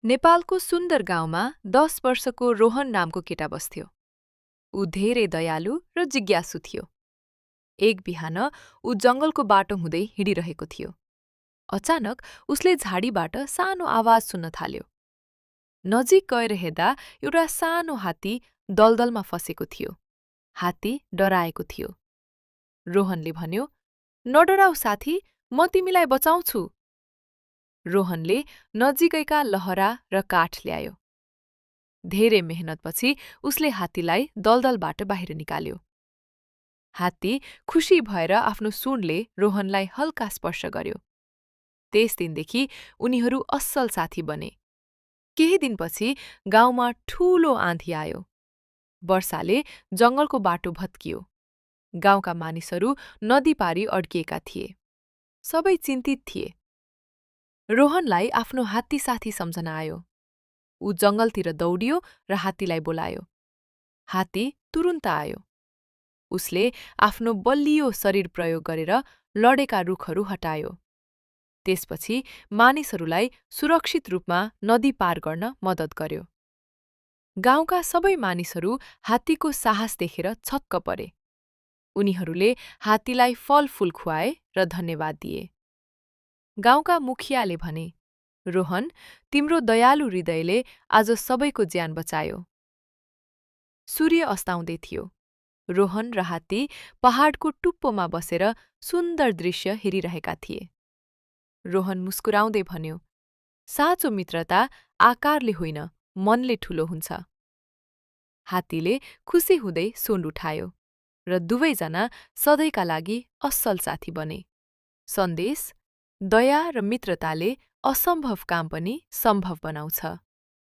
नेपालको सुन्दर गाउँमा 10 वर्षको रोहन नामको केटा बस्थ्यो। ऊ धेरै दयालु र जिज्ञासु थियो। एक बिहान ऊ जङ्गलको बाटो हुँदै हिँडिरहेको थियो। अचानक उसले झाडीबाट सानो आवाज सुन्न थाल्यो। नजिक गएर हेर्दा एउटा सानो हात्ती दलदलमा फसेको थियो। हात्ती डराएको थियो। रोहनले भन्यो, "नडराऊ साथी, म तिमीलाई बचाउँछु।" रोहनले नजिकैका लहरा र काठ ल्यायो। धेरै मेहनतपछि उसले हात्तीलाई दलदलबाट बाहिर निकाल्यो। हात्ती खुसी भएर आफ्नो सुँडले रोहनलाई हल्का स्पर्श गर्यो। त्यस दिनदेखि उनीहरू असल साथी बने। केही दिनपछि गाउँमा ठूलो आँधी आयो। वर्षाले जङ्गलको बाटो भत्कियो। गाउँका मानिसहरू नदी पारी अड्किएका थिए। सबै चिन्तित थिए। रोहनलाई आफ्नो हात्ती साथी सम्झना आयो। ऊ जङ्गलतिर दौडियो र हात्तीलाई बोलायो। हात्ती तुरुन्त आयो। उसले आफ्नो बलियो शरीर प्रयोग गरेर लडेका रुखहरू हटायो। त्यसपछि मानिसहरूलाई सुरक्षित रूपमा नदी पार गर्न मद्दत गर्यो। गाउँका सबै मानिसहरू हात्तीको साहस देखेर छक्क परे। उनीहरूले हात्तीलाई फलफूल खुवाए र धन्यवाद दिए। गाउँका मुखियाले भने, "रोहन, तिम्रो दयालु हृदयले आज सबैको ज्यान बचायो।" सूर्य अस्ताउँदै थियो। रोहन र हात्ती पहाडको टुप्पोमा बसेर सुन्दर दृश्य हेरिरहेका थिए। रोहन मुस्कुराउँदै भन्यो, "साँचो मित्रता आकारले होइन, मनले ठूलो हुन्छ।" हात्तीले खुसी हुँदै सुन्ड उठायो र दुवैजना सधैँका लागि असल साथी बने। सन्देश: दया र मित्रताले असम्भव काम पनि सम्भव बनाउँछ।